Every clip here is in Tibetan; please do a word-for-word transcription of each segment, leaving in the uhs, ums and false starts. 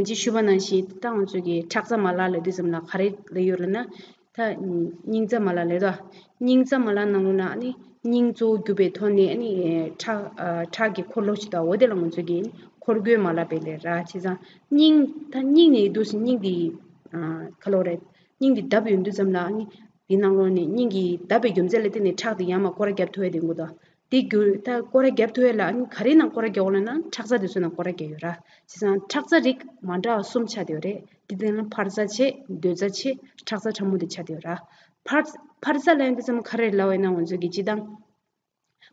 ཅིག་ཞུས་པ་ནང་བཞིན་ད་ང་ཚོ་གི་ཁྲག་རྩ་མ་ལག་ལབ་དུས་ཙམ་ལ་ག་རེ་ལབ་ཡོད་ལབ་ན། ད་སྙིང་རྩ་མ་ལག་ལབ་དོ། སྙིང་རྩ་མ་ལག་ནང་ལོགས་ན་ཨ་ནི་སྙིང་གཙོ་བོ་གྱུར་པའི་ཐོག་ནས་ཨ་ནི་ཁྲག་ཨ་ཁྲག་གི་འཁོར་ལོ་ཞིག་དང་འོ་དེ་ལ་ང་ཚོ་གི་འཁོར་སྐྱོད་མ་ལག་པའི་ལས་ར། བྱས་ཙང་སྙིང་ད་སྙིང་ནས་འདུག་སེ་སྙིང་འདི་ཨ་ག་ལབ་རེད། སྙིང་འདི་བརྡབས་ཡོང་དུས་ཙམ་ལ་ཨ་ནི་འདི་ནང་ལོགས་ནས་སྙིང་གི་བརྡབས་པའི་རྒྱུ་མཚན་ལ་བརྟེན་ནས་ཁྲག་འདི་ཡར་མར་སྐོར་ར་བརྒྱབ་ཐུབ་ཡ་དེ་འགོ་དང་། དེ་རྒྱུ་ད་སྐོར་ར་བརྒྱབ་ཐུབ་ཡ་ལ་ཨ་ནི་ག་རེ་ནང་སྐོར་ར་བརྒྱབ་ཡོད་ལབ་ན་ཁྲག་རྩ་དེ་ཚོ་ནང་སྐོར་ར་བརྒྱབ་ཡོད་ར། བྱས་ཙང་ཁྲག་རྩ་རིགས་མ་འདྲ་བ་གསུམ་ཆགས་བསྡད་ཡོད་རེད། དེ་དེ་ནི་འཕར་རྩ་བྱས། སྡོད་རྩ་བྱས། ཁྲག་རྩ་ཕྲ་མོ་དེ་ཆགས་བསྡད་ཡོད་ར། འཕར་འཕར་རྩ་ལབ་ཡ་དེ་ཚོ་ག་རེ་ལབ་ཡིན་ན་ང་ཚོ་གི་སྤྱིར་བཏང་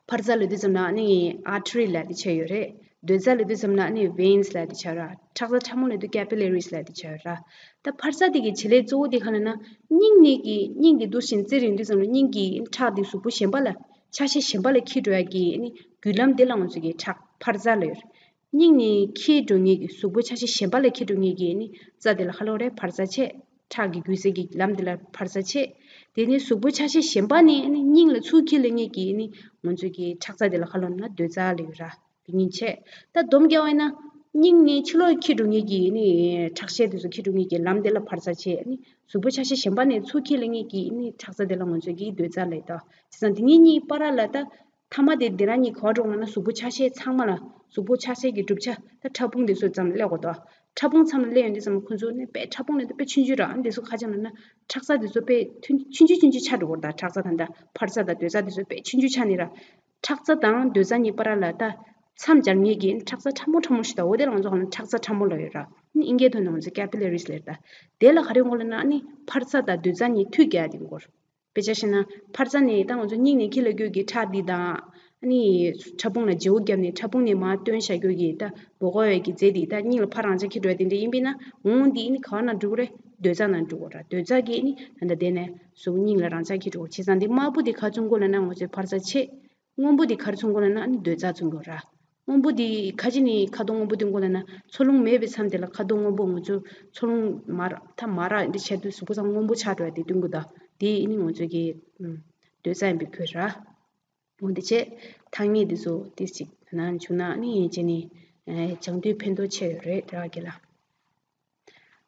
འཕར་རྩ་ལབ་དུས་ཙམ་ན་ཨ་ནི་artery་ལབ་དེ་ཆགས་ཡོད་རེད། སྡོད་རྩ་ལབ་དུས་ཙམ་ན་ཨ་ནི་veins་ལབ་དེ་ཆགས་ར། ཁྲག་རྩ་ཕྲ་མོ་ལབ་དུས་capillaries་ལབ་དེ་ཆགས་ཡོད་ར། ད་འཕར་རྩ་དེ་གི་བྱེད་ལས་གཙོ་བོ་དེ་ག་ལབ་ན་སྙིང་ནས་གི་སྙིང་དེ་འདུག་སེ་བཙིར་ཡོང་དུས་ཙམ་ལ་སྙིང་གི་ཁྲག་དེ་གཟུགས་པོ་གཞན་པ་ལ་ཆ་ཤས་གཞན་པ་ལ་འཁྱེར་འགྲོ་ཡ་གི་ཨ་ནི་བརྒྱུད་ལམ་དེ་ལ་ང་ཚོ་གི་ཁྲག་འཕར་རྩ་ལབ་ཡོད་རེད། སྙིང་ནས་འཁྱེར་འགྲོ་མཁན་གྱི་གཟུགས་པོ་ཆ་ཤས་གཞན་པ་ལ་འཁྱེར་འགྲོ་མཁན་གྱི་ནི་རྩ་དེ་ལ་ག་ལབ་རེད། འཕར་རྩ་བྱས། ཁྲག་གི་རྒྱུ་ཟས་ཀྱི་ལམ་དེ་ལ་འཕར་རྩ་བྱས། དེ་ནས་གཟུགས་པོ་ཆ་ཤས་གཞན་པ་ནས་ནི་སྙིང་ལ་ཚུར་འཁྱེར་སླེབས་མཁན་གྱི་ནི་ང་ཚོ་གི་ཁྲག་རྩ་དེ་ལ་ག་ལབ་ན་སྡོད་རྩ་ལབ་ཡོད་ར། དེ་གཉིས་བྱས། ད་སྡོམ་རྒྱག་པ་ཡིན་ན་སྙིང་ནས་ཕྱི་ལོགས་འཁྱེར་འགྲོ་མཁན་གྱི་ནི་ཁྲག་ཤས་དེ་ཚོ་འཁྱེར་འགྲོ་མཁན་གྱི་ལམ་དེ་ལ་འཕར་རྩ་བྱས། ནི་གཟུགས་པོ་ཆ་ཤས་གཞན་པ་ནས་ཚུར་འཁྱེར་སླེབས་མཁན་གྱི་ནི་ཁྲག་རྩ་དེ་ལ་ང་ཚོ་གི་སྡོད་རྩ་ལབ་ཡོད་དོ། བྱས་ཙང་དེ་གཉིས་གཉིས་བར་ལ་ད། མཐའ་མ་དེ་འདི་རང་གཉིས་ག་པར་འགྲོ་ལབ་ན་གཟུགས་པོ་ཆ་ཤས་ཚང་མ་ལ། གཟུགས་པོ་ཆ་ཤས་ཀྱི་གྲུབ་ཆ་ད་ཕྲ་ཕུང་དེ་ཚོ་ཙམ་སླེབས་དགོས་དོ། ཕྲ་ཕུང་ཚང་མ་སླེབས་ཡོང་དུས་ཙམ་ཁོ་ཚོ་ནི་དཔེ་ཕྲ་ཕུང་ལས་དཔེ་ཆུང་ཆུང་ར། ཨ་འདི་ཚོ་ཁ་ཅིག་ལབ་ན་ཁྲག་རྩ་དེ་ཚོ་དཔེ་ཐུང་ཆུང་ཆུང་ཆུང་ཆགས་འགྲོ་གི་རེད། ད་ཁྲག་རྩ་དང་ད་འཕར་རྩ་དང་སྡོད་རྩ་དེ་ཚོ་དཔེ་ཆུང་ཆུང་ཆགས་ནི་ར། ཁྲག་རྩ་དང་སྡོད་རྩ་གཉིས་བར་ལ་ད་མཚམས་སྦྱར་མཁན་གྱི་ཁྲག་རྩ་ཕྲ་མོ་ཕྲ་མོ་ཞིག་ད། འོ་དེ་ལ་ང་ཚོ་ག་ལབ་ན་ཁྲག་རྩ་ཕྲ་མོ་ལབ་ཡོད་ར། ཨིན་སྐད་ཐོག་ནས་ང་ཚོ་capillaries་ལབ་ཡོད་ར། ད་དེ་ལ་ག་རེ་ཡོང་གི་ལབ་ན་ཨ་ནི་འཕར་རྩ་དང་སྡོད་རྩ་གཉིས་མཐུད་རྒྱག་ཡ་དེ་འགོར། དཔེ་ཆ་བཞག་ན་འཕར་རྩ་ནས་ད་ང་ཚོ་སྙིང་ནས་འཁྱེར་སླེབས་རྒྱུ་གི་ཁྲག་འདི་དང་། ཨ་ནི་ཕྲ་ཕུང་ལ་བརྗེ་པོ་བརྒྱབ་ནས་ཕྲ་ཕུང་ནས་མར་བཏོན་བཞག་རྒྱུ་གི་ད་སྦུ་གུ་ཡོད་ཀྱི་རྫས་འདི་ད་སྙིང་ལ་ཕར་རང་འཇགས་འཁྱེར་འགྲོ་ཡ་དེ་འདྲ་ཡིན་པས་ན། འོང་འདི་ཨ་ནི་ག་བ་ན་འགྲོ་གི་རེད། སྡོད་རྩ་ནང་འགྲོ་གི་རེད། སྡོད་རྩ་གི་ཨ་ནི་ད་ལྟ་དེ་ནས་གཟུགས་སྙིང་ལ་རང་འཇགས་འཁྱེར་འགྲོ་གི། བྱས་ཙང་འདི་དམར་པོ་འདི་ག་ཚོད་འགོར་ལབ་ན་ང་ཚོའི་འཕར་རྩ་ཆེ། སྔོན་པོ་འདི་ག་རེ་ཚོད་འགོར་ལབ་ན་ཨ་ནི་སྡོད་རྩ་ཚོད་འགོར་ར། སྔོན་པོ་འདི་ཁ་ཅིག་ནི་ཁ་དོག་སྔོན་པོ་སྟོན་གོ་ལབ་ན། འཚོ་རླུང་མེད་པའི་མཚམས་དེ་ལ་ཁ་དོག་སྔོན་པོ་ང་ཚོ་འཚོ་རླུང་མར་ཐ་མར་འདི་བྱས་དུས་གཟུགས་པོ་ཚང་མ་སྔོན་པོ་ཆགས་འགྲོ་ཡ་དེ་སྟོན་གོ་ད། དེ་ནི་ང་ཚོ་གི་སྡོད་རྩ་ཡིན་པའི་ཁུལ་ར། འོ་འདི་བྱས་ཐ་སྙད་འདི་ཚོ་ཏིས་ཅིག་ན་བྱུང་ན་ནི་ཡིན་ཅེ་ནི་སྦྱང་དུས་ཕན་ཐོགས་ཆེ་ཡོད་རེད་ར་གི་ལ།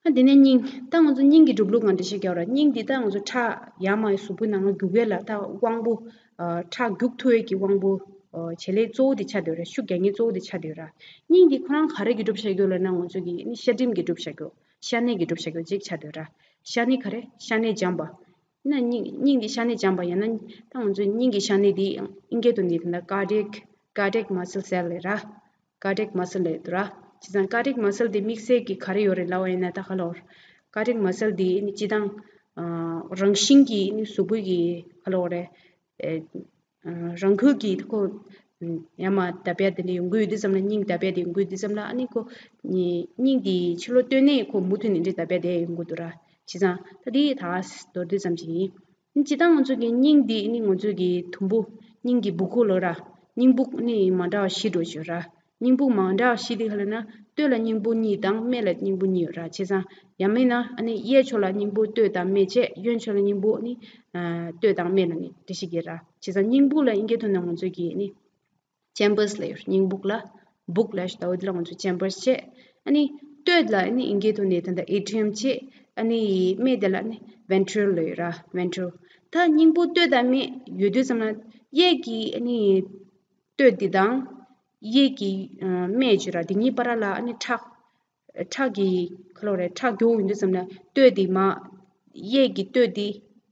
ཨ་དེ་ནས་སྙིང་། ད་ང་ཚོ་སྙིང་གི་གྲུབ་ལུགས་ང་འགྲེལ་བཤད་རྒྱག་ར། སྙིང་འདི་ད་ང་ཚོ་ཁྲག་ཡར་མར་གཟུགས་པོའི་ནང་ལ་རྒྱུག་ཡས་ལ་ད་དབང་པོ། ཨ་ཁྲག་རྒྱུག་ཐུབ་ཡས་ཀྱི་དབང་པོ། ཨ་བྱེད་ལས་གཙོ་བོ་དེ་ཆགས་བསྡད་ཡོད་ར། ཤུགས་རྒྱག་མཁན་གཙོ་བོ་དེ་ཆགས་བསྡད་ཡོད་ར། སྙིང་འདི་ཁོ་རང་ག་རེ་གི་གྲུབ་བཞག་ཡོད་ལབ་ན་ང་ཚོ་གི་ནི་ཤ་སྒྲིམ་གྱི་གྲུབ་བཞག་ཡོད། ཤ་གནད་ཀྱི་གྲུབ་བཞག་ཡོད་ཅིག་ཆགས་བསྡད་ཡོད་ར། ཤ་གནད་ག་རེ། ཤ་གནད་འཇམ་པ། ན་སྙིང་སྙིང་འདི་ཤ་གནད་འཇམ་པ་ཡང་ན་ད་ང་ཚོ་སྙིང་གི་ཤ་གནད་འདི་ཨིན་སྐད་དུ་ནི་ད་ལྟ་cardiac cardiac muscle cell་ལབ་ར། cardiac muscle་ལབ་འདུག་ར། བྱས་ཙང་cardiac muscle་དེ་དམིགས་བསལ་གྱི་ག་རེ་ཡོད་རེད་ལབ་པ་ཡིན་ན་ད་ག་ལབ། cardiac muscle་དེ་ནི་སྤྱིར་བཏང་ཨ་རང་བཞིན་གྱིས་ནི་གཟུགས་པོ་གི་ག་ལབ་རེད། ཨེ་ཨ་རང་འགུལ་གྱིས་ཁོ་ཡར་མར་བརྡབ་ཡ་དེ་འདྲ་ཡོང་གི་ཡོད་དུས་ཙམ་ལ། སྙིང་བརྡབ་ཡ་དེ་ཡོང་གི་ཡོད་དུས་ཙམ་ལ་ཨ་ནི་ཁོ་སྙིང་དེ་ཕྱི་ལོགས་བཏོན་ནས་ཁོ་མུ་མཐུད་ནས་འདྲ་བརྡབ་ཡ་དེ་ཡོང་གི་འདུག་ར། བྱས་ཙང་ད་དེ་ད་མདོར་བསྡུས་ཙམ་ཞིག་ཡིན། སྤྱིར་བཏང་ང་ཚོ་གི་སྙིང་འདི་ནི་ང་ཚོ་གི་དུམ་བུ། སྙིང་གི་སྦུ་གུ་ལབ་ར། སྙིང་སྦུག་ནི་མ་འདྲ་བ་བཞི་འདྲ་བོ་ཅིག་ཡོད་ར། སྙིང་སྦུག་མ་འདྲ་བ་བཞི་དེ་ག་ལབ་ན། སྟོད་ལ་སྙིང་སྦུག་གཉིས་དང་སྨད་ལ་སྙིང་སྦུག་གཉིས་ཡོད་ར། བྱས་ཙང་ཡང་མིན་ན་ཨ་ནི་གཡས་ཕྱོགས་ལ་སྙིང་སྦུག་སྟོད་དང་སྨད་བྱས། གཡོན་ཕྱོགས་ལ་སྙིང་སྦུག་ནི་ཨ་སྟོད་དང་སྨད་ལ་ནི་འདྲ་ཞིག་ཡོད་ར། བྱས་ཙང་སྙིང་སྦུག་ལ་ཨིན་སྐད་ཐོག་ནས་ང་ཚོ་གི་ནི་chambers་ལབ་ཡོད། སྙིང་སྦུག་ལ་སྦུག་ལབ་ཞིག་ད། འོ་དེ་ལ་ང་ཚོ་chambers་བྱས། ཨ་ནི་སྟོད་ལ་ཨ་ནི་ཨིན་སྐད་ཐོག་ནས་ད་ལྟ་atrium་བྱས། ཨ་ནི་སྨད་དེ་ལ་ཨ་ནི་ventral་ལབ་ཡོད་ར། ventral། ད་སྙིང་སྦུག་སྟོད་དང་སྨད་ཡོད་དུས་ཙམ་ལ་གཡས་ཀྱི་ཨ་ནི་སྟོད་འདི་དང་གཡས་ཀྱི་ཨ་སྨད་བརྗོད་ར། འདི་གཉིས་བར་ལ་ཨ་ནི་ཁྲག་ཁྲག་གི་ག་ལབ་རེད། ཁྲག་རྒྱུག་ཡོང་དུས་ཙམ་ལ་སྟོད་འདི་མར་གཡས་ཀྱི་སྟོད་འདི་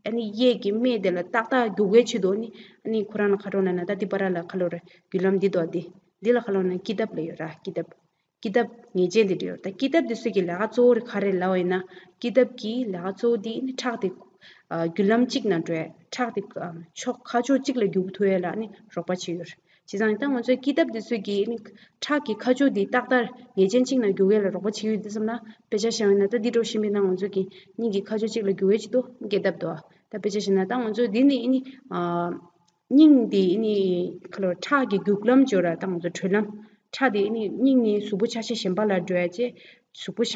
ཨ་ནི་གཡས་ཀྱི་སྨད་དེ་ལ་ཏག་ཏག་རྒྱུག་པའི་ཆེད་དུ་ནི་ཨ་ནི་ཁོ་རང་ལ་ག་རེ་ལབ་ན། ད་འདི་བར་ལ་ག་ལབ་རེད། བརྒྱུད་ལམ་འདི་དོ་འདི། འདི་ལ་ག་ལབ་ན་ཀི་དབ་ལབ་ཡོད་ར། ཀི་དབ། ཀི་དབ་ངེས་ཅན་དེ་འདྲ་ཡོད་རེད། ད་ཀི་དབ་དེ་ཚོ་གི་ལས་ཀ་གཙོ་བོ་རེ་ག་རེ་ལབ་པ་ཡིན་ན། ཀི་དབ་ཀྱི་ལས་ཀ་གཙོ་བོ་དེ་ནི་ཁྲག་དེ་ཨ་བརྒྱུད་ལམ་གཅིག་ནང་འགྲོ་ཡ། ཁྲག་དེ་ཨ་ཕྱོགས་ཁ་ཕྱོགས་གཅིག་ལ་རྒྱུག་ཐུབ་ཡ་ལ་ནི་རོགས་པ་བྱེད་ཀྱི་ཡོད་རེད། བྱས་ཙང་ད་ང་ཚོའི་ཀི་དབ་དེ་ཚོ་གི་ནི་ཁྲག་གི་ཁ་ཕྱོགས་དེ་ཏག་ཏག་ངེས་ཅན་གཅིག་ནང་རྒྱུག་ཡ་ལ་རོགས་པ་བྱེད་ཀྱི་ཡོད་དུས་ཙམ་ལ། དཔེ་ཆ་བཞག་པ་ཡིན་ན་ད་འདི་འདྲ་བོ་ཤེས་པ་ཡིན་ན་ང་ཚོ་གི་སྙིང་གི་ཁ་ཕྱོགས་གཅིག་ལ་རྒྱུག་ཡ་གཅིག་དོ། ཀི་དབ་དོ། ད་དཔེ་ཆ་བཞག་ན་ད་ང་ཚོ་འདི་ནི་ནི་ཨ་སྙིང་འདི་ནི་ག་ལབ་ཁྲག་གི་རྒྱུག་ལམ་བརྗོད་ར། ད་ང་ཚོ་དྲོད་ལམ། ཁྲག་དེ་ནི་སྙིང་ནས་གཟུགས་པོ་ཆ་ཤས་གཞན་པ་ལ་འགྲོ་ཡ་བྱས། གཟུགས་པོ་ཆ་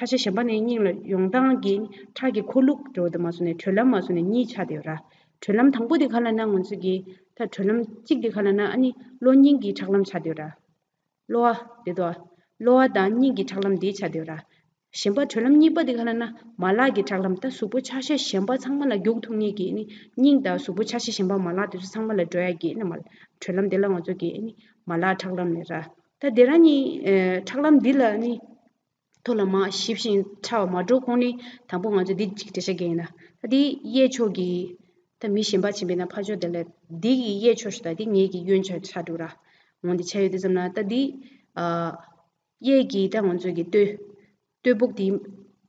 ཤས་གཞན་པ་ནས་སྙིང་ལ་ཡོང་སྟངས་ཀྱི་ཁྲག་གི་འཁོར་ལུགས་འགྲོ་དེ་མ་སོང་ནས་དྲོད་ལམ་མ་སོང་ནས་གཉིས་ཆགས་བསྡད་ཡོད་ར། དྲོད་ལམ་དང་པོ་དེ་ག་ལབ་ན། ང་ཚོ་གི་ད་དྲོད་ལམ་གཅིག་དེ་ག་ལབ་ན་ཨ་ནི་གློ་སྙིང་གི་ཁྲག་ལམ་ཆགས་བསྡད་ཡོད་ར། གློ་བ་དེ་དོ། གློ་བ་དང་སྙིང་གི་ཁྲག་ལམ་དེ་ཆགས་བསྡད་ཡོད་ར། གཞན་པ་དྲོད་ལམ་གཉིས་པ་དེ་ག་ལབ་ན་མ་ལག་གི་ཁྲག་ལམ། ད་གཟུགས་པོ་ཆ་ཤས་གཞན་པ་ཚང་མ་ལ་རྒྱུག་ཐུབ་མཁན་གྱི་ནི་སྙིང་དང་གཟུགས་པོ་ཆ་ཤས་གཞན་པ་མ་ལག་དེ་ཚོ་ཚང་མ་ལ་འགྲོ་ཡ་གི་ནི་མ་དྲོད་ལམ་དེ་ལ་ང་ཚོ་གི་ནི་མ་ལག་ཁྲག་ལམ་ལབ་ར། ད་དེ་རང་ནི་ཁྲག་ལམ་འདི་ལ་ནི་ཐོག་ལ་མར་ཞིབ་ཅིང་ཕྲ་བ་མ་འགྲོ་གོང་ནས་དང་པོ་ང་ཚོས་འདི་གཅིག་འགྲེལ་བཤད་རྒྱག་ཡིན་ན། ད་འདི་གཡས་ཕྱོགས་ཀྱི་ད་མི་གཞན་པ་ཕྱིན་པས་ན་ཕར་ཕྱོགས་དེ་ལ་འདི་གི་གཡས་ཕྱོགས་ཤིག་དང་འདི་ངེད་ཀྱི་གཡོན་ཕྱོགས་ཆགས་འགྲོ་ར། འོ་འདི་ཆགས་ཡོད་དུས་ཙམ་ན་ད་འདི་ཨ་གཡས་ཀྱི་ད་ང་ཚོ་གི་སྟོད་སྟོད་ཕུག་འདི་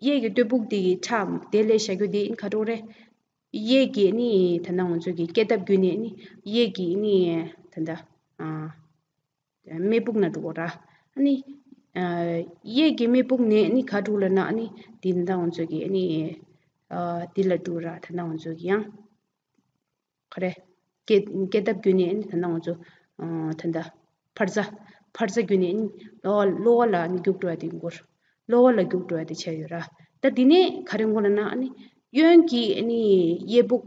གཡས་ཀྱི་སྟོད་ཕུག་འདི་གི་ཁྲག་དེ་ལས་བཞག་རྒྱུ་འདི་ག་འགྲོ་རེད། གཡས་ཀྱི་ནི་ད་ལྟ་ང་ཚོ་གི་སྐེད་ལྡབ་བརྒྱུད་ནས་ནི་གཡས་ཀྱི་ནི་ད་ལྟ་ཨ། སྨད་ཕུག་ན་འགྲོ་གོ་ར། ཨ་ནི། གཡས་ཀྱི་སྨད་ཕུག་ནས་ནི་ག་འགྲོ་ལབ་ན་ཨ་ནི་འདི་ད་ང་ཚོ་གི་ཨ་ནི། འདི་ལ་འགྲོ་ར་ད་ང་ཚོ་གི་ཡང་། ག་རེ། སྐེད་སྐེད་ལྡབ་བརྒྱུད་ནས་ཨ་ནི་ད་ང་ཚོ། ད་ལྟ་ཕར་རྩ། ཕར་རྩ་བརྒྱུད་ནས་ཨ་ནི་གློ་བ་གློ་བ་ལ་ཨ་ནི་རྒྱུག་འགྲོ་ཡ་དེ་ཡིན་གོ། གློ་བ་ལ་རྒྱུག་འགྲོ་ཡ་དེ་ཆགས་ཡོད་ར། ད་འདི་ནས་ག་རེ་འགོ་ལབ་ན་ཨ་ནི་གཡོན་གྱི་ཨ་ནི་གཡས་ཕུག་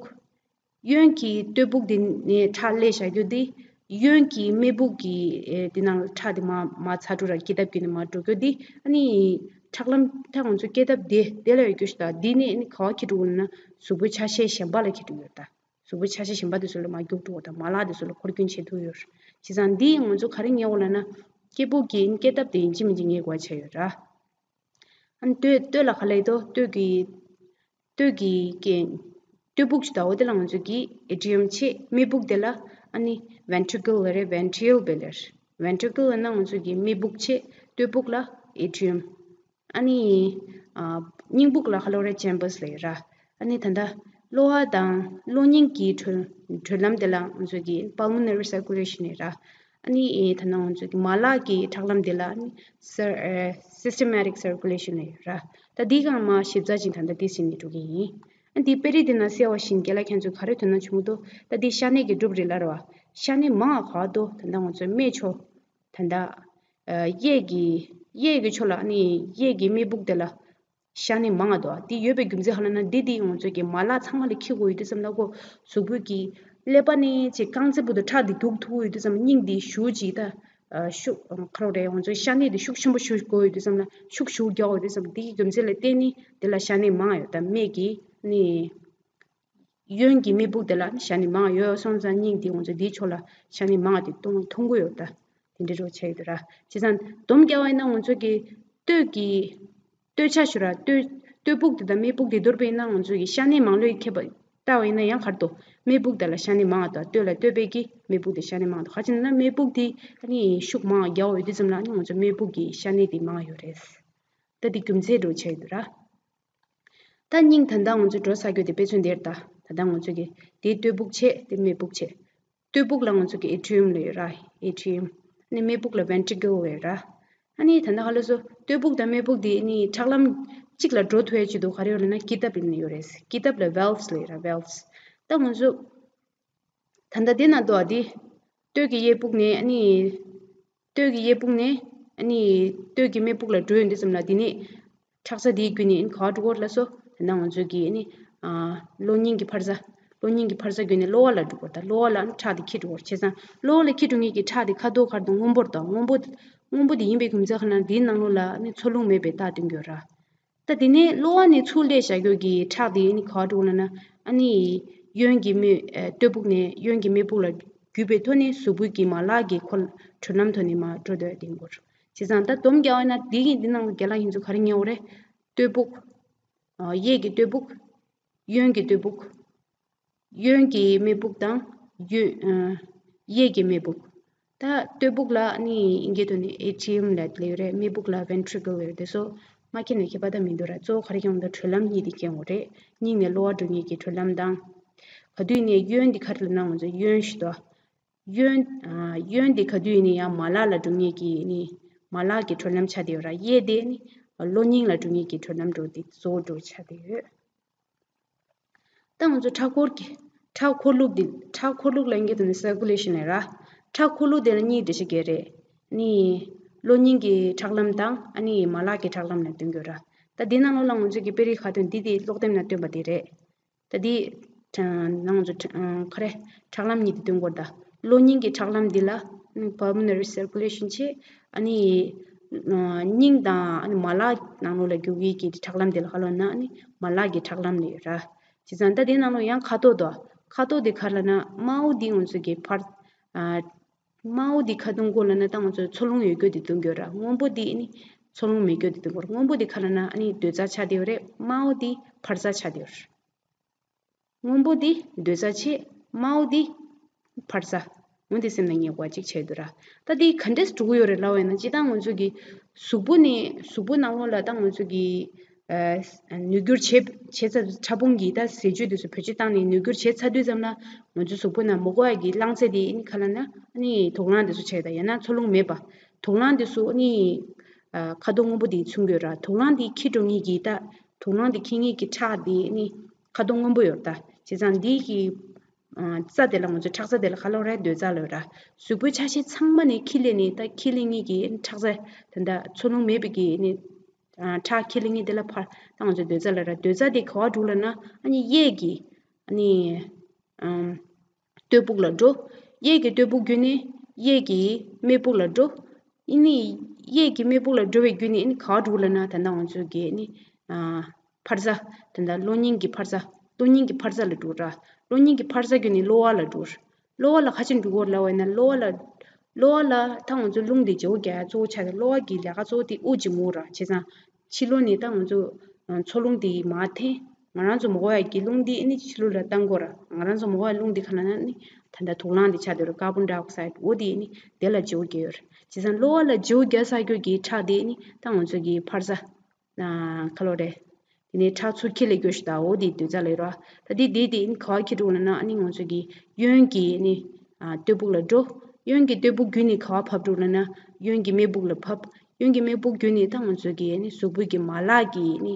གཡོན་གྱི་སྟོད་ཕུག་འདི་ནས་ཁྲག་ལས་བཞག་རྒྱུ་འདི། གཡོན་གྱི་སྨད་ཕུག་གི་ཨེ་འདི་ནང་ཁྲག་འདི་མར་མར་ཚ་འགྲོ་ར་སྐེད་ལྡབ་བརྒྱུད་ནས་མར་འགྲོ་རྒྱུ་འདི། ཨ་ནི་ཁྲག་ལམ་ཁྲག་ང་ཚོ་སྐེད་ལྡབ་དེ་དེ་ལ་ཡོད་རྒྱུ་ཞིག་དང་འདི་ནས་ཨ་ནི་ག་བ་འཁྱེར་འགྲོ་གི་ལབ་ན་གཟུགས་པོའི་ཆ་ཤས་གཞན་པ་ལ་འཁྱེར་འགྲོ་ཡོད་ད། གཟུགས་པོའི་ཆ་ཤས་གཞན་པ་དེ་ཚོ་ལ་མར་རྒྱུག་འགྲོ་གི་ད་མ་ལག་དེ་ཚོ་ལ་འཁོར་སྐྱོད་བྱེད་ཐུབ་ཡོད། བྱས་ཙང་འདི་ང་ཚོ་ག་རེ་ངེས་འོ་ལབ་ན། སྐྱེས་བུ་གི་སྐེད་ལྡབ་དེ་ཡིན་གཅིག་མིན་གཅིག་ངེས་དགོས་ཆགས་ཡོད་ར། ཨ་ནི་སྟོད་སྟོད་ལ་ག་ལ་ཡོད་དོ། སྟོད་ཀྱི་སྟོད་ཀྱི་སྐེ་སྟོད་ཕུག་ཅིག་དང་འོ་དེ་ལ་ང་ཚོ་གི་ཨེ་ཊི་རི་ཡམ་བྱས། སྨད་ཕུག་དེ་ལ་ཨ་ནི་ཝེན་ཊི་རི་ཀལ་ལབ་རེད། ཝེན་ཊི་རི་ཡལ་བེ་ལར། ཝེན་ཊི་རི་ཀལ་ལབ་ན་ང་ཚོ་གི་སྨད་ཕུག་བྱས། སྟོད་ཕུག་ལ་ཨེ་ཊི་རི་ཡམ། ཨ་ནི། ཨ། སྙིང་ཕུག་ལ་ཧ་ལོ་རེ་ཆེམ་བར་སི་ལབ་ཡོད་ར། ཨ་ནི་ད་ལྟ་གློ་བ་དང་གློ་སྙིང་གི་དྲོད་དྲོད་ལམ་དེ་ལ་ང་ཚོ་གི་པལ་མོ་ནེ་རི་སར་ཀུ་ལེ་ཤན་ལབ་ཡོད་ར། ཨ་ནི་ཨེ་ད་ནང་ང་ཚོ་གི་མ་ལག་གི་ཁྲག་ལམ་དེ་ལ་ཨ་ནི་སི་སི་སི་ཊི་མེ་ཊིག་སར་ཀུ་ལེ་ཤན་ལབ་ཡོད་ར། ད་འདི་གང་མ་ཞིབ་ཚགས་ཅིག་ད་ལྟ་འདི་ཟིན་ནས་འགྲོ་གི་ཡིན། ཨ་འདི་དཔེ་རིས་འདི་ན་གསལ་བ་བཞིན་རྒན་ལགས་ཁྱེད་ཚོས་ག་རེ་དོ་སྣང་བྱུང་འདུག་ད་འདི་ཤ་གནད་ཀྱི་གྲུབ་རེད་ལབ་ར་བ། ཤ་གནད་མང་བ་ག་བ་འདུག་ད་ལྟ་ང་ཚོའི་སྨད་ཕྱོགས། ད་ལྟ། ཨ། གཡས་ཀྱི་གཡས་ཀྱི་ཕྱོགས་ལ་ཨ་ནི་གཡས་ཀྱི་སྨད་ཕུག་དེ་ལ་ཤ་གནད་མང་བ་འདུག་འདི་ཡོད་པའི་རྒྱུ་མཚན་ག་ལབ་ན་འདི་འདི་ང་ཚོ་གི་མ་ལག་ཚང་མ་ལ་འཁྱེར་དགོས་ཡོད་དུས་ཙམ་ལ་ཁོ་གཟུགས་པོའི་གི་ཀླད་པ་ནས་ཅིག་རྐང་རྩེ་བར་དུ་ཁྲག་འདི་རྒྱུག་ཐུབ་ཡོད་དུས་ཙམ་སྙིང་འདི་ཤུགས་ཅིག་ད། ཨ། ཤུགས་ཁ་རོག་རེད། ང་ཚོའི་ཤ་གནད་འདི་ཤུགས་ཆེན་པོ་ཞིག་དགོས་ཡོད་དུས་ཙམ་ལ་ཤུགས་ཤུགས་རྒྱག་དགོས་ཡོད་དུས་ཙམ་འདི་གི་རྒྱུ་མཚན་ལ་བརྟེན་ནས་འདི་ལ་ཤ་གནད་མང་ཡོད་ད་སྨད་ཀྱི་ནི། གཡོན་གྱི་སྨད་ཕུག་དེ་ལ་ཤ་གནད་མང་ཡོད་སོང་ཙང་སྙིང་འདི་ང་ཚོ་འདིའི་ཕྱོགས་ལ་ཤ་གནད་མང་བ་དེ་མཐོང་མཐོང་གི་ཡོད་ད། དེ་འདྲ་རོ་ཆགས་ཡོད་ད་ར། བྱས་ཙང་སྡོམ་རྒྱག་པ་ཡིན་ན་ང་ཚོ་གི་སྟོད་ཀྱི་སྟོད་ཆ་ཞུ་ར་སྟོད་སྟོད་ཕུག་དེ་དང་སྨད་ཕུག་དེ་བསྡུར་བ་ཡིན་ན་ང་ཚོ་གི་ཤ་གནད་མང་ལོས་ཁྱད་པར་ལྟ་བ་ཡིན་ན་ཡང་ག་རེ་འདུག་སྨད་ཕུག་དེ་ལ་ཤ་གནད་མང་བ་དང་སྟོད་ལ་སྟོད་པའི་གི་སྨད་ཕུག་དེ་ཤ་གནད་མང་བ་དང་ག་ཅི་ན་སྨད་ཕུག་དེ་ཨ་ནི་ཤུགས་མང་རྒྱག་འོས་དུས་ཙམ་ལ་ཨ་ནི་ང་ཚོ་སྨད་ཕུག་གི་ཤ་གནད་དེ་མང་ཡོད་རེད། ད་དེ་རྒྱུ་མཚན་རོ་ཆགས་ཡོད་ད་ར། ད་སྙིང་ད་ལྟ་ང་ཚོ་འགྲོ་ས་རྒྱུ་དེ་དཔེ་མཚོན་དེར་ད། ད་ལྟ་ང་ཚོ་གི་དེ་སྟོད་ཕུག་བྱས་དེ་སྨད་ཕུག་བྱས། སྟོད་ཕུག་ལ་ང་ཚོ་གི་ཨེ་ཊི་རི་ཡམ་ལབ་ཡོད་ར། ཨེ་ཊི་རི་ཡམ། ཨ་ནི་སྨད་ཕུག་ལ་ཝེན་ཊི་རི་ཀལ་ལབ་ཡོད་ར། ཨ་ནི་ད་ལྟ་ཧ་ལོ་སོ་སྟོད་ཕུག་དང་སྨད་ཕུག་དེ་ཨ་ནི་ཁྲག་ལམ་གཅིག་ལ་འགྲོ་ཐུབ་ཡ་ཆེད་དུ་ག་རེ་ཡོད་ལབ་ན་སྐེད་ལྡབ་ཡིན་ཡོད་རེད། སྐེད་ལྡབ་ལ་ཝལ་བྷ་སི་ལབ་ཡོད་ར་ཝལ་བྷ་སི། ད་ང་ཚོ། ད་ལྟ་དེ་ན་འདུག་ཨ་དེ། སྟོད་ཀྱི་གཡས་ཕུག་ནས་ཨ་ནི། སྟོད་ཀྱི་གཡས་ཕུག་ནས་ཨ་ནི། སྟོད་ཀྱི་སྨད་ཕུག་ལ་འགྲོ་ཡོང་དུས་ཙམ་ལ་དེ་ནས། ཁྲག་རྩ་དེའི་བརྒྱུད་ནས་ཨ་ནི་ག་བ་འགྲོ་གི་ཡོད་ལབ་སོ། དེ་ན་ང་ཚོ་གི་ཨ་ནི། ཨ། གློ་སྙིང་གི་འཕར་རྩ། གློ་སྙིང་གི་འཕར་རྩ་བརྒྱུད་ནས་གློ་བ་ལ་འགྲོ་གི་ཡོད་ད་གློ་བ་ལ་ཨ་ནི་ཁྲག་དེ་འཁྱེར་འགྲོ་གི་ཡོད་བྱས་ཙང་གློ་བ་ལ་འཁྱེར་འགྲོ་མཁན་གྱི་ཁྲག་དེ་ཁ་དོག་ག་རེ་འདུག་སྔོན་པོ་རེད་ད་སྔོན་པོ། སྔོན་པོ་དེ་ཡིན་པའི་རྒྱུ་མཚན་ག་ལབ་ན་དེའི་ནང་ལོགས་ལ་ཨ་ནི་འཚོ་རླུང་མེད་པའི་རྟགས་སྟོན་གྱི་ཡོད་ར། ད་དེ་ནས་གློ་བ་ནས་ཚུར་ལས་བཞག་རྒྱུ་གི་ཁྲག་དེ་ཨ་ནི་ག་བ་འགྲོ་ལབ་ན་ཨ་ནི་གཡོན་གྱི་སྨད་ཨ་སྟོད་ཕུག་ནས་གཡོན་གྱི་སྨད་ཕུག་ལ་བརྒྱུད་པའི་ཐོག་ནས་གཟུགས་པོའི་གི་མ་ལག་གི་ཁོ་དྲོད་ལམ་ཐོག་ནས་མར་འགྲོ་སྡོད་དེ་འགོར། བྱས་ཙང་ད་སྡོམ་རྒྱག་པ་ཡིན་ན་འདི་གི་འདི་ནང་ལ་རྒན་ལགས་ཁྱེད་ཚོ་ག་རེ་ཉན་འོ་རེད། སྟོད་ཕུག་ཨ་གཡས་ཀྱི་སྟོད་ཕུག་གཡོན་གྱི་སྟོད་ཕུག་གཡོན་གྱི་སྨད་ཕུག་དང་གཡོན་ཨ་གཡས་ཀྱི་སྨད་ཕུག་ད་སྟོད་ཕུག་ལ་ནི་ཨིན་སྐད་ཐོག་ནས་ཨེ་ཊི་རི་ཡམ་ལབ་ཡོད་རེད། སྨད་ཕུག་ལ་ཝེན་ཊི་རི་ཀལ་ལབ་ཡོད་རེད། དེ་ཚོ་མ་མཁྱེན་ན་ཁྱད་པར་ད་མི་འདུག་ར། གཙོ་བོ་ག་རེ་ཡོང་ད་དྲོད་ལམ་གཉིས་དེ་མཁྱེན་དགོས་རེད། སྙིང་ནས་གློ་བ་འགྲོ་མཁན་གྱི་དྲོད་ལམ་དང་། ག་དུས་ནས་གཡོན་འདི་ག་རེ་ལབ་ན་ང་ཚོ་གཡོན་ཞུ་དོ། གཡོན་ཨ་གཡོན་འདི་ག་དུས་ནས་ཡང་མ་ལག་ལ་འགྲོ་མཁན་གྱི་ནི་མ་ལག་གི་དྲོད་ལམ་ཆགས་བསྡད་ཡོད་ར། གཡས་དེ་ནི་གློ་སྙིང་ལ་འགྲོ་མཁན་གྱི་དྲོད་ལམ་འགྲོ་དེ་གཙོ་བོ་འགྲོ་ཆགས་བསྡད་ཡོད། ད་ང་ཚོ་ཁྲག་འཁོར་གྱི་ཁྲག་འཁོར་ལུགས་འདི་ཁྲག་འཁོར་ལུགས་ལ་ཨིན་སྐད་ཐོག་ནས་སར་ཀུ་ལེ་ཤན་ལབ་ར། ཁྲག་འཁོར་ལུགས་དེ་ལ་གཉིས་འགྲེལ་བཤད་རྒྱག་རེད། ནི། གློ་སྙིང་གི་ཁྲག་ལམ་དང་ཨ་ནི་མ་ལག་གི་ཁྲག་ལམ་ལ་སྟོན་གྱི་ཡོད་ར། ད་འདི་ནང་ལོགས་ལ་ང་ཚོ་གི་དཔེ་རིས་ཁ་ཐོན་འདི་དེ་ཀློག་དེབ་ནང་བཏོན་པ་དེ་རེད། ད་འདི། ནང་ང་ཚོ་ག་རེ། ཁྲག་ལམ་གཉིས་དེ་སྟོན་གྱི་ཡོད་ར། ད་གློ་སྙིང་གི་ཁྲག་ལམ་འདི་ལ། pulmonary circulation བྱས། ཨ་ནི། སྙིང་དང་ཨ་ནི་མ་ལག་ནང་ལོགས་ལ་རྒྱུག་གི་གི་ཁྲག་ལམ་དེ་ལ་ག་ལབ་ན་ཨ་ནི་མ་ལག་གི་ཁྲག་ལམ་ལབ་ཡོད་ར། བྱས་ཙང་ད་དེ་ནང་ལོགས་ཡང་ཁ་དོག་དོ། ཁ་དོག་དེ་ག་ལབ་ན་དམར་པོ་དེ་ང་ཚོ་གི་ཕར་ཨ། དམར་པོ་འདི་ཁ་གཏོང་དགོས་ལབ་ན་ད་ང་ཚོས་འཚོ་རླུང་ཡོད་རྒྱུ་དེ་གཏོང་དགོས་ར། སྔོན་པོ་འདི་ནི་འཚོ་རླུང་མེད་རྒྱུ་དེ་གཏོང་དགོས་ར། སྔོན་པོ་འདི་ག་ལབ་ན་ཨ་ནི་སྡོད་རྩ་ཆགས་བསྡད་ཡོད་རེད། དམར་པོ་འདི་འཕར་རྩ་ཆགས་བསྡད་ཡོད་རེད། སྔོན་པོ་འདི་སྡོད་རྩ་ཆེ། དམར་པོ་འདི་འཕར་རྩ། འོ་འདི་སེམས་ལ་ངེས་པ་ཅིག་བྱས་འདུག་ར། ད་འདི་ག་འདྲས་འགྲོ་གི་ཡོད་རེད་ལབ་པ་ཡིན་ན་སྤྱིར་བཏང་ང་ཚོ་གི་གཟུགས་པོ་ནི་གཟུགས་པོ་ནང་ལོགས་ལ་ད་ང་ཚོ་གི་ནུས་འགྱུར་བྱེད་བྱེད་ཚ་ཕྲ་ཕུང་གི་ད་ཟས་བཅུད་དེ་ཚོ་བེད་སྤྱོད་བཏང་ནས་ནུས་འགྱུར་བྱེད་ཚར་དུས་ཙམ་ལ་ང་ཚོའི་གཟུགས་པོ་ནང་མ་དགོས་པ་གི་རླངས་རྫས་དེ་ནི་ག་ལབ་ན་ནི་དུག་རླངས་དེ་ཚོ་ཆགས་ད་ཡང་ན་འཚོ་རླུང་མེད་པ། དུག་རླངས་དེ་ཚོ་ནི་ཁ་དོག་སྔོན་པོ་དེ་མཚོན་གྱི་ཡོད་ར། དུག་རླངས་དེ་འཁྱེར་འགྲོ་མཁན་གྱི་ད་དུག་རླངས་དེ་འཁྱེར་མཁན་གྱི་ཁྲག་དེ་ནི་ཁ་དོག་སྔོན་པོ་ཡོད་ར། ད་བྱས་ཙང་འདི་གི་རྩ་དེ་ལ་ང་ཚོ་ཁྲག་རྩ་དེ་ལ་ག་ལབ་རེད། སྡོད་རྩ་ལབ་ར། གཟུགས་པོའི་ཆ་ཤས་ཚང་མ་ནས་འཁྱེར་སླེབས་ནས་ད་འཁྱེར་སླེབས་མཁན་གྱི་ཁྲག་རྩ་དེ་འདྲ་འཚོ་རླུང་མེད་པའི་གི་ནི་ཁྲག་འཁྱེར་སླེབས་མཁན་དེ་ལ་ཕར་ད་ང་ཚོ་སྡོད་རྩ་ལབ་ར། སྡོད་རྩ་དེ་ག་པར་འགྲོ་ལབ་ན་ཨ་ནི་གཡས་ཀྱི་ཨ་ནི་སྟོད་ཕུག་ལ་འགྲོ། གཡས་ཀྱི་སྟོད་ཕུག་བརྒྱུད་ནས་གཡས་ཀྱི་སྨད་ཕུག་ལ་འགྲོ། ཨ་ནི་གཡས་ཀྱི་སྨད་ཕུག་ལ་འགྲོ་བའི་བརྒྱུད་ནས་ཨ་ནི་ག་པར་འགྲོ་ལབ་ན་ད་ལྟ་ང་ཚོ་གི་ཨ་ནི་འཕར་རྩ་དེ་འདྲ་གློ་སྙིང་གི་འཕར་རྩ། གློ་སྙིང་གི་འཕར་རྩ་ལ་འགྲོ་ར། གློ་སྙིང་གི་འཕར་རྩ་བརྒྱུད་ནས་གློ་བ་ལ་འགྲོ། གློ་བ་ལ་ག་ཅི་འགྲོ་གི་ཡོད་ལབ་པ་ཡིན་ན་གློ་བ་ལ་གློ་བ་ལ་ད་ང་ཚོ་རླུང་དེ་བརྗེ་པོ་རྒྱག་ཡ་གཙོ་བོ་ཆགས་ཏེ་གློ་བ་གི་ལས་ཀ་གཙོ་བོ་དེ་དབུགས་འབྱིན་མོ་ར། བྱས་ཙང་ཕྱི་ལོགས་ནས་ད་ང་ཚོ་འཚོ་རླུང་དེ་མར་འཐེན། ང་རང་ཚོ་མ་དགོས་ཡ་གི་རླུང་དེ་ཨ་ནི་ཕྱི་ལོགས་ལ་བཏང་དགོས་ར། ང་རང་ཚོ་མ་དགོས་ཡ་རླུང་དེ་ག་ལབ་ན་ཨ་ནི་ད་ལྟ་དུག་རླངས་དེ་ཆགས་བསྡད་ར། ཀར་བོན་ཌའི་ཨོག་སའིཌ་འོ་དེ་ཨ་ནི་དེ་ལ་བརྗེ་པོ་རྒྱག་ཡོད་ར། བྱས་ཙང་གློ་བ་ལ་བརྗེ་པོ་རྒྱག་ས་རྒྱུ་གི་ཁྲག་དེ་ཨ་ནི་ད་ང་ཚོ་གི་འཕར་རྩ། ཁ་ལོ་རེད། དེ་ནས་ཁྲག་ཚུར་འཁྱེར་སླེབས་རྒྱུ་ཞིག་ད་འོ་དེ་སྡོད་རྩ་ལབ་ར། ད་དེ་དེ་དེ་ག་པར་འཁྱེར་འགྲོ་ལབ་ན་ཨ་ནི་ང་ཚོ་གི་གཡོན་གྱི་ནི་སྟོད་ཕུག་ལ་འགྲོ། གཡོན་གྱི་སྟོད་ཕུག་བརྒྱུད་ནས་ག་པར་བབས་འགྲོ་ལབ་ན་གཡོན་གྱི་སྨད་ཕུག་ལ་བབས། གཡོན་གྱི་སྨད་ཕུག་བརྒྱུད་ནས་ད་ང་ཚོ་གི་ནི་གཟུགས་པོ་གི་མ་ལག་གི་ནི་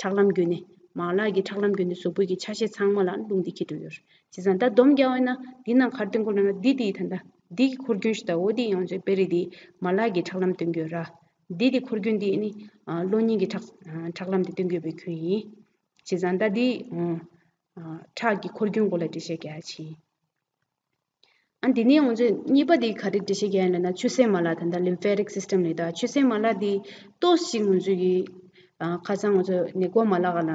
ཁྲག་ལམ་བརྒྱུད་ནས་མ་ལག་གི་ཁྲག་ལམ་བརྒྱུད་ནས་གཟུགས་པོ་གི་ཆ་ཤས་ཚང་མ་ལ་རླུང་དེ་འཁྱེར་འགྲོ་ཡོད་རེད། བྱས་ཙང་ད་སྡོམ་རྒྱག་པ་ཡིན་ན་འདི་ནང་ག་རེ་སྟོན་གྱི་ཡོད་ལབ་ན་འདི་དེ་ད་ལྟ་འདི་གི་འཁོར་རྒྱུན་ཞིག་ད་འོ་དེ་ཡང་ཚོད་དཔེ་རེད། དེ་མ་ལག་གི་ཁྲག་ལམ་སྟོན་གྱི་ཡོད་ར། འདི་དེ་འཁོར་རྒྱུན་དེ་ནི་གློ་སྙིང་གི་ཁྲག་ཁྲག་ལམ་དེ་སྟོན་གྱི་ཡོད་པའི་ཁུལ་ཡིན། བྱས་ཙང་ད་འདི་ཁྲག་གི་འཁོར་རྒྱུན་སྐོར་ལ་འགྲེལ་བཤད་རྒྱག་ཡ་ཕྱིན། ཨ་འདི་ནས་ང་ཚོས་གཉིས་པ་དེ་ག་རེ་འགྲེལ་བཤད་རྒྱག་ཡ་ལབ་ན་ཆུ་སེར་མ་ལག་ད་ལྟ་ལིམ་ཕེ་ཊིག་སིས་ཊམ་ལབ་ད། ཆུ་སེར་མ་ལག་དེ་ཏོག་ཙམ་ང་ཚོས་ཀྱི་ཁ་སང་ང་ཚོ་ནད་འགོག་མ་ལག་ལ་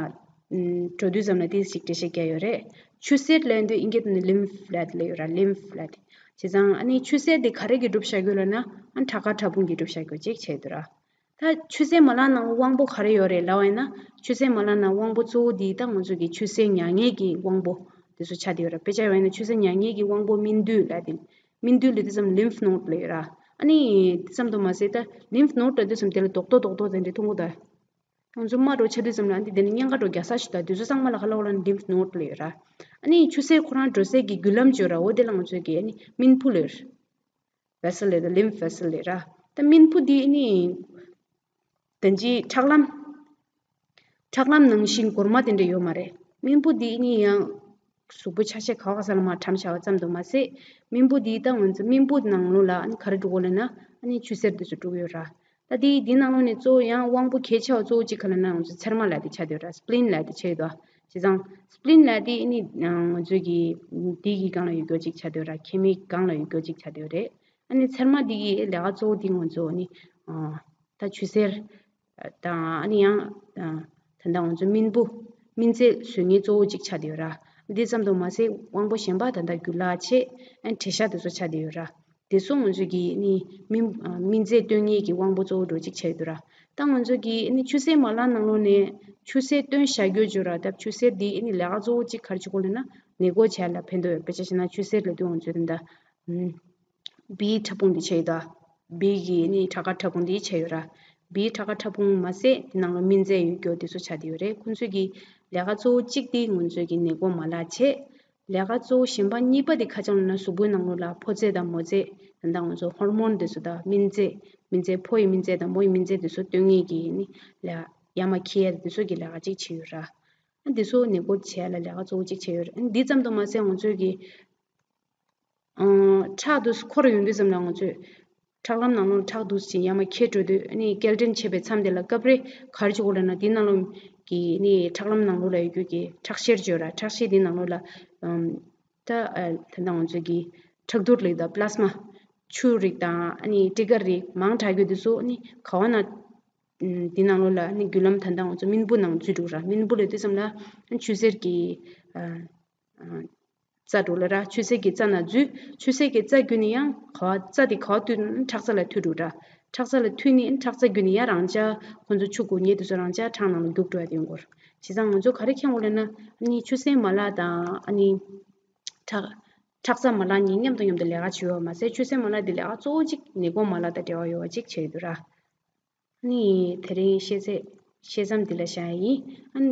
འགྲོ་དུས་ཙམ་ལ་དེ་ཞིག་འགྲེལ་བཤད་རྒྱག་ཡོད་རེད། ཆུ་སེར་ལབ་དུས་ཨིན་སྐད་ནས་ལིམཕ་ལབ་དེ་ལབ་ཡོད་ར། ལིམཕ་ལབ་དེ། བྱས་ཙང་ཨ་ནི་ཆུ་སེར་དེ་ག་རེ་གི་གྲུབ་ཆགས་ཀྱི་ཡོད་ལབ་ན་ཨ་ཁྲག་ཁ་ཕྲ་ཕུང་གི་གྲུབ་ཆགས་ཀྱི་ཅིག་བྱས་འདུག་ར། ད་ཆུ་སེར་མ་ལག་ནང་དབང་པོ་ག་རེ་ཡོད་རེད་ལབ་པ་ཡིན་ན་ཆུ་སེར་མ་ལག་ནང་དབང་པོ་གཙོ་བོ་དེ་ད་ང་ཚོ་གི་ཆུ་སེར་མྱ་ངན་གྱི་དབང་པོ་དེ་ཚོ་ཆགས་བསྡད་ཡོད་ར། དཔེ་ཆ་ཡོད་ན་ཆུ་སེར་མྱ་ངན་གྱི་དབང་པོ་སྨིན་དུས་ལབ་དེ། སྨིན་དུས་ལབ་དུས་ཙམ་ལིམཕ་ནོཌ་ལབ་ཡོད་ར། ཨ་ནི་དེ་ཙམ་དུ་མ་ཟད་ད་ལིམཕ་ནོཌ་ལབ་དུས་ཙམ་དེ་ལ་རྡོག་རྡོག་རྡོག་རྡོག་དེ་འདྲ་མཐོང་གི་འདུག་ང་ཚོ་རྨ་འདྲ་ཆགས་དུས་ཙམ་ལ་ཨ་ནི་དེ་ནི་གཉན་ཁ་འདྲ་རྒྱག་ས་ཞིག་ད་དེ་ཚོ་ཚང་མ་ལ་ག་ལབ་ལབ་ན་ལིམཕ་ནོཌ་ལབ་ཡོད་ར། ཨ་ནི་ཆུ་སེར་ཁོ་རང་འགྲོ་སའི་གི་རྒྱུ་ལམ་ཅིག་ཡོད་ར། འོ་དེ་ལ་ང་ཚོ་གི་ཨ་ནི་སྨིན་ཕུང་ལབ་ཡོད་ར། ཝེ་སལ་ལབ་ད། ལིམཕ་ཝེ་སལ་ལབ་ར། ད་སྨིན་ཕུང་འདི་ནི་ད་ཅི་ཁྲག་ལམ། ཁྲག་ལམ་ནང་བཞིན་གོར་མ་དེ་འདྲ་ཡོད་མ་རེད། སྨིན་ཕུང་འདི་ནི་ཡང་གཟུགས་པོ་ཆ་ཤས་ག་བ་ག་ས་ལ་མར་ཁྲམ་བཞག་པ་ཙམ་དུ་མ་ཟད། སྨིན་ཕུང་འདི་ད་ང་ཚོ་སྨིན་ཕུང་ནང་ལོགས་ལ་ཨ་ནི་ག་རེ་འགྲོ་གི་ལབ་ན་ཨ་ནི་ཆུ་སེར་དེ་ཚོ་འགྲོ་གི་ཡོད་ར། ད་འདི་འདི་ནང་ལོགས་ནས་གཙོ་བོ་ཡང་དབང་པོ་གལ་ཆེ་བ་གཙོ་བོ་གཅིག་ག་ལབ་ན་ང་ཚོ་ཚེར་མ་ལབ་དེ་ཆགས་བསྡད་ཡོད་ར། སི་པི་ལིན་ལབ་དེ་ཆགས་ཡོད་དོ། བྱས་ཙང་སི་པི་ལིན་ལབ་དེ་ཨ་ནི་ང་ཚོ་གི་འདི་གི་སྒང་ལ་ཡོད་རྒྱུ་གཅིག་ཆགས་བསྡད་ཡོད་ར། མཁལ་མའི་སྒང་ལ་ཡོད་རྒྱུ་གཅིག་ཆགས་བསྡད་ཡོད་རེད། ཨ་ནི་ཚེར་མ་འདི་གི་ལས་ཀ་གཙོ་བོ་འདི་ང་ཚོ་ནི་ད་ཆུ་སེར་དང་ཨ་ནི་ཡང་ད་ལྟ་ང་ཚོ་སྨིན་ཕུང་སྨིན་རྫས་བཟོ་མཁན་གཙོ་བོ་གཅིག་ཆགས་བསྡད་ཡོད་ར། འདི་ཙམ་དུ་མ་ཟད་དབང་པོ་གཞན་པ་ད་ལྟ་རྒྱུ་ལག་ཆས་ཨ་ནི་བྲེད་ཤ་དེ་ཚོ་ཆགས་བསྡད་ཡོད་ར། དེ་ཚོ་ང་ཚོ་གི་ནི་སྨིན་སྨིན་རྫས་བཏོན་མཁན་གྱི་དབང་པོ་གཙོ་བོ་འདྲ་གཅིག་ཆགས་ཡོད་ར། ད་ང་ཚོ་གི་ནི་ཆུ་སེར་མ་ལག་ནང་ལོགས་ནས་ཆུ་སེར་བཏོན་བཞག་རྒྱུ་ཅིག་ཡོད་ར། ད་ཆུ་སེར་འདི་ནི་ལས་ཀ་གཙོ་བོ་གཅིག་ག་རེ་བྱེད་གོ་ལབ་ན་ནད་འགོག་བྱེད་ཡ་ལ་ཕན་ཐོགས་ཡོད། དཔེ་ཆ་བཞག་ན་ཆུ་སེར་ལབ་དུས་ང་ཚོས་ད་ལྟ་ཨམ། བིའི་ཕྲ་ཕུང་འདི་ཆགས་ཡོད་ད། བི་གི་ནི་ཁྲག་ཁ་ཕྲ་ཕུང་འདི་ཆགས་ཡོད་ར། བིའི་ཁྲག་ཁ་ཕྲ་ཕུང་མ་ཟད་དེ་ནང་ལ་སྨིན་རྫས་ཡོད་རྒྱུ་དེ་ཚོ་ཆགས་བསྡད་ཡོད་རེད། ཁོང་ཚོས་ཀྱི་ལས་ཀ་གཙོ་བོ་གཅིག་དེ་ང་ཚོས་ཀྱི་ནད་འགོག་མ་ལག་བྱས། ལས་ཀ་གཙོ་བོ་གཞན་པ་གཉིས་པ་དེ་ག་རེ་ལབ་ན་གཟུགས་པོའི་ནང་ལོགས་ལ་ཕོ་རྫས་དང་མོ་རྫས་ད་ལྟ་ང་ཚོ་ཧོར་མོན་དེ་ཚོ་དང་སྨིན་རྫས་སྨིན་རྫས་ཕོ་ཡི་སྨིན་རྫས་དང་མོ་ཡི་སྨིན་རྫས་དེ་ཚོ་བཏོན་མཁན་གྱི་ནི་ལས་ཡར་མར་འཁྱེར་ཡ་དེ་ཚོ་གི་ལས་ཀ་གཅིག་བྱས་ཡོད་ར། ཨ་འདི་ཚོ་ནད་འགོག་བྱས་ལ་ལས་ཀ་གཙོ་བོ་གཅིག་བྱས་ཡོད་རེད། ཨ་འདི་ཙམ་དུ་མ་ཟད་ང་ཚོས་ཀྱི་ཁྲག་དུ་འཁོར་ཡོང་དུས་ཙམ་ལ་ང་ཚོས་ཁྲག་ལམ་ནང་ལོགས་ཁྲག་དུ་ཅིག་ཡར་མར་འཁྱེར་འགྲོ་དུས་ཨ་ནི་སྐྱེལ་འདྲེན་བྱེད་པའི་མཚམས་དེ་ལ་སྐབས་རེ་ག་རེ་བྱེད་དགོས་ལབ་ན་འདི་ནང་ལོགས་ཀྱི་ནི་ཁྲག་ལམ་ནང་ལོགས་ལ་ཡོད་རྒྱུ་གི་ཁྲག་ཤེད་བརྗོད་ར། ཁྲག་ཤེད་འདི་ནང་ལོགས་ལ་ད་ད་ལྟ་ང་ཚོས་ཀྱི་ཁྲག་རྡུལ་ལབ་ད་པི་ལ་སི་མ་ ཆུ་རིགས་དང་ཨ་ནི་སྤྲི་དཀར་རིགས་མང་དྲགས་རྒྱུ་དེ་ཚོ་ཨ་ནི་ག་བ་ན་ཨམ་འདི་ནང་ལོགས་ལ་ཨ་ནི་རྒྱུ་ལམ་ད་ལྟ་ང་ཚོ་སྨིན་སྤུ་ནང་འཛུལ་འགྲོ་ར། སྨིན་སྤུ་ལབ་དུས་ཙམ་ལ་ཨ་ནི་ཆུ་སེར་གྱི་ཨ་ཨ་རྩ་འགྲོ་ལ་ར། ཆུ་སེར་གྱི་རྩ་ནང་འཛུལ། ཆུ་སེར་གྱི་རྩ་བརྒྱུད་ནས་ཡང་ག་བ་རྩ་དེ་ག་བ་མཐུད་ན་ཁྲག་རྩ་ལ་མཐུད་འགྲོ་ར། ཁྲག་རྩ་ལ་མཐུད་ནས་ཁྲག་རྩ་བརྒྱུད་ནས་ཡང་རང་འཇགས་ཁོ་ཚོ་ཆུ་འགོ་མཁན་དེ་ཚོ་རང་འཇགས་ཁྲག་ནང་ལ་རྒྱུག་འགྲོ་ཡ་དེ་ཡོང་གི་ཡོད་རེད། བྱས་ཙང་ང་ཚོ་ག་རེ་མཁྱེན་དགོས་ལབ་ན་ཨ་ནི་ཆུ་སེར་མ་ལག་དང་ཨ་ནི་ཁྲག་ཁྲག་རྩ་མ་ལག་གཉིས་མཉམ་དང་མཉམ་དུ་ལས་ཀ་བྱེད་ཡོད་མ་ཟད། ཆུ་སེར་མ་ལག་དེ་ལས་ཀ་གཙོ་བོ་གཅིག་ནད་འགོག་མ་ལག་དང་འབྲེལ་བ་ཡོད་པ་གཅིག་བྱས་ཡོད་འདུག་ར། ཨ་ནི་དེ་རིང་བཤད་ཚད་བཤད་མཚམས་འདི་ལ་བཞག་ཡིན། ཨ་ནི།